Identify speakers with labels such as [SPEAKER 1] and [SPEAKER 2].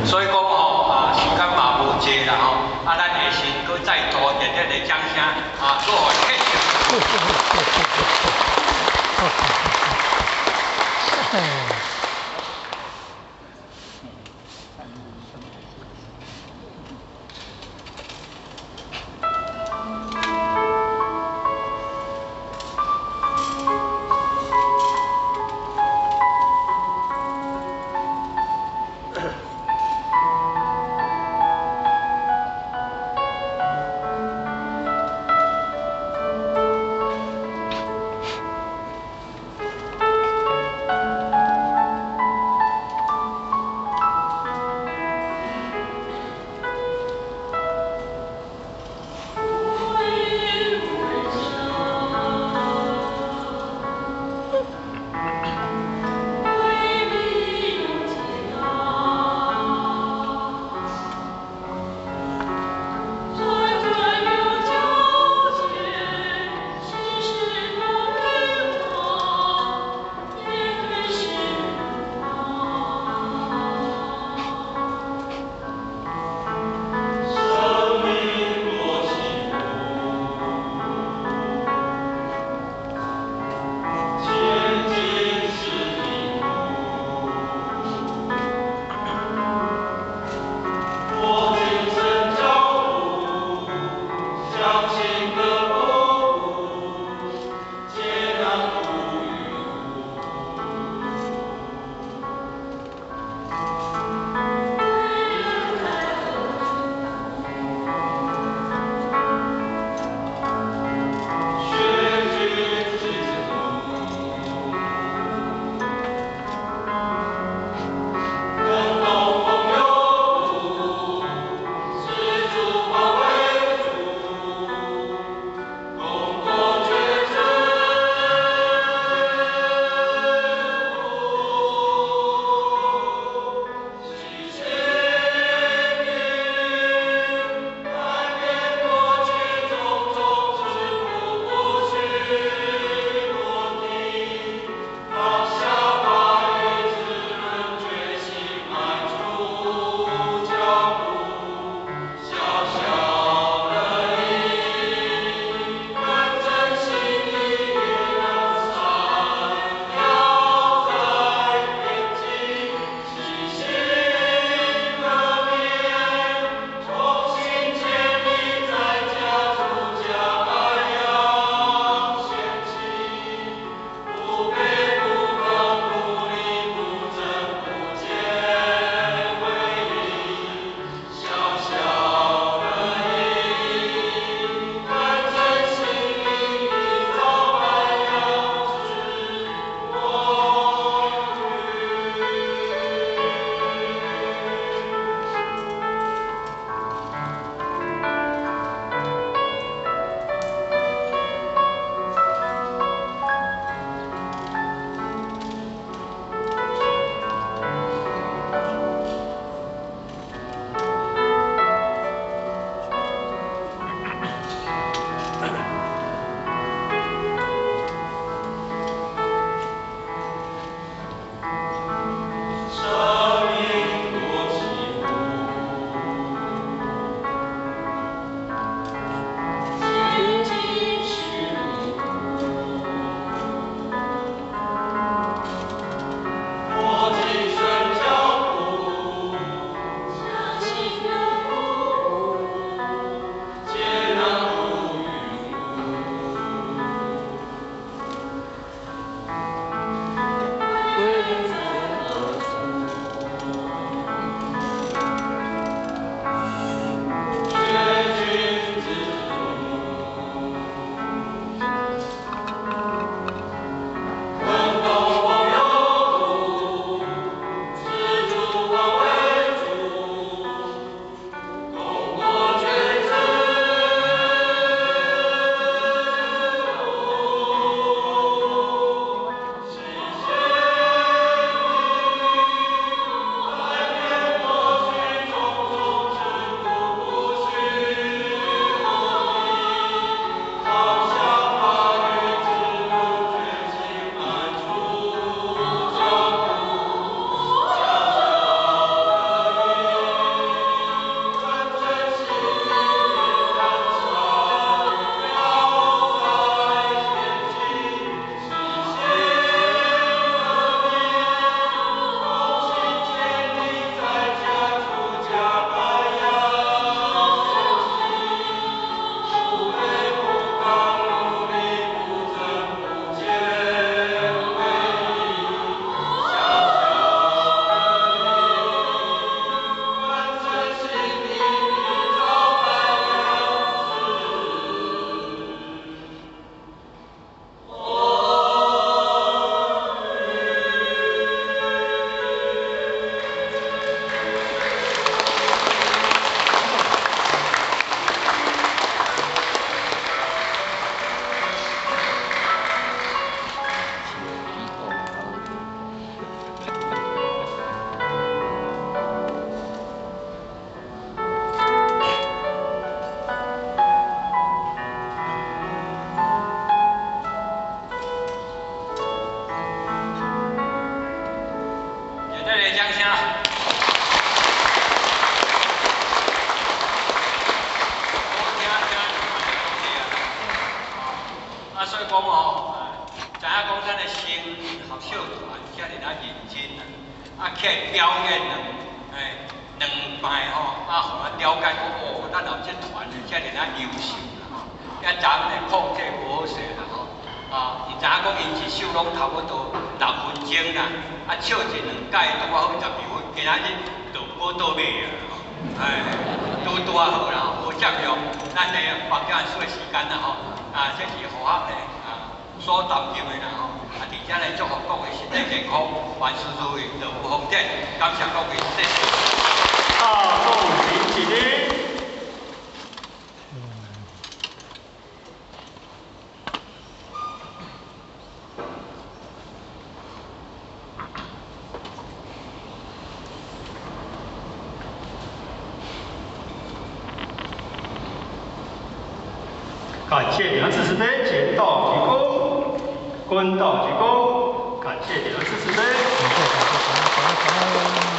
[SPEAKER 1] 所以講吼啊，時間嘛無濟啦吼，啊，咱會先閣再度熱烈的掌聲啊，閣予伊客。所以講吼，知影講咱的新合唱團遮爾仔認真啊，啊起來表演兩擺吼，啊，予咱了解講哦，咱有這團的遮爾仔優秀啦吼，遐昨昏的控制無好勢啦吼，啊，毋知影講𪜶一首攏差不多6分鐘啦，啊，唱一兩擺拄仔好12分，今仔日就無倒尾啊，哎，拄拄仔好啦，無佔用咱的房間數的時間啦吼，啊，這是符合的啊所擔任的啦吼，啊，佇遮來祝福各位身體健康，萬事如意，樂有豐典，感謝各位，謝謝。
[SPEAKER 2] 大眾請起立。感謝你們支持的劍道鞠躬，棍道鞠躬，感謝你們支持的。
[SPEAKER 3] 感謝感謝感恩感恩。